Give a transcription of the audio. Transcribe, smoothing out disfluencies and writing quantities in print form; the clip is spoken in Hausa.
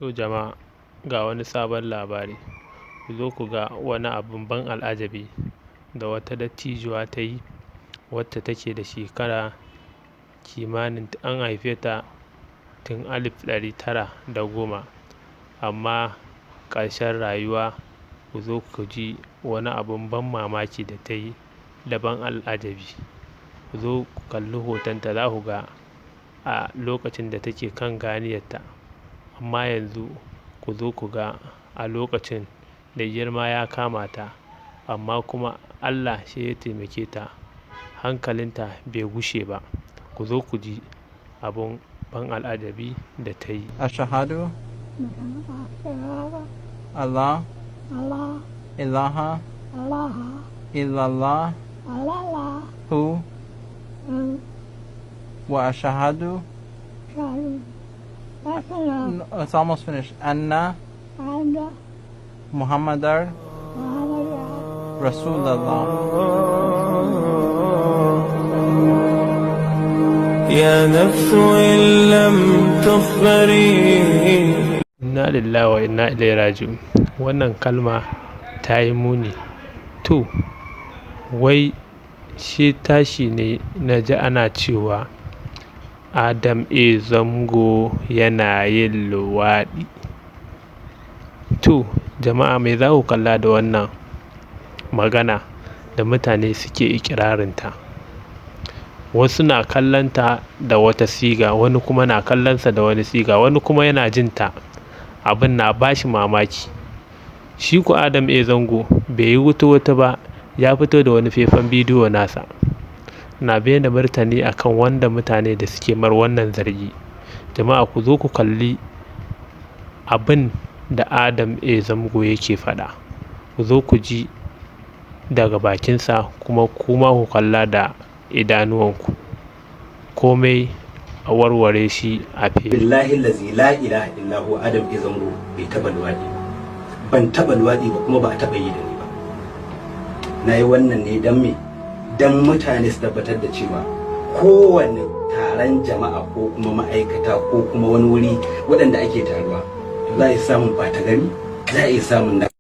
To jama'a, ga wani sabon labari. Ku zo ku ga wani abin ban al'ajabi da wata dattijuwa ta yi, wacce take da shekara kimanin an haife ta tun 1910, amma ƙarshen rayuwa ku zo ku ji wani abin ban mamaki da ta yi da ban al'ajabi. Ku zo ku kalli hotonta, za ku ga a lokacin da take kan ganiyarta, amma yanzu ku zo ku ga a lokacin da girma ya kama ta, amma kuma Allah shi ya taimake ta, hankalinta bai gushe ba. Ku zo ku ji abun ban al'ajabi da ta yi. أشهد الله إله إلا الله هو وأشهد. No, it's almost finished. أن محمد رسول الله. يا نفس إن لم تخبري. Inna lillahi wa inna ilaihi raji'un. Wannan kalma ta yi muni. To, wai shi tashi ne na ji ana cewa Adam A. Zango yana yin luwaɗi. To, jama'a, me za ku kalla da wannan magana da mutane suke ikirarinta? Wasu na kallonta da wata siga, wani kuma na kallonsa da wani siga, wani kuma yana jinta abin na bashi mamaki. Shi ko Adam A. Zango bai yi wata wata ba, ya fito da wani faifan bidiyo nasa na da martani akan wanda mutane da suke mar wannan zargi. Jama'a, ku zo ku kalli abin da Adam A. Zango yake faɗa. Ku zo ku ji daga bakinsa, kuma kuma ku kalla da idanuwanku. Komai a warware shi a fili. Billahi lazi la ilaha illa huwa, Adam A. Zango bai taba luwaɗi ba, ban taba luwaɗi ba, kuma ba a taba yi da ni ba. Na yi wannan ne dan me? Dan mutane su tabbatar da cewa kowane taron jama'a ko kuma ma'aikata ko kuma wani wuri waɗanda ake taruwa, to za a iya samun ɓata gari, za a iya samun na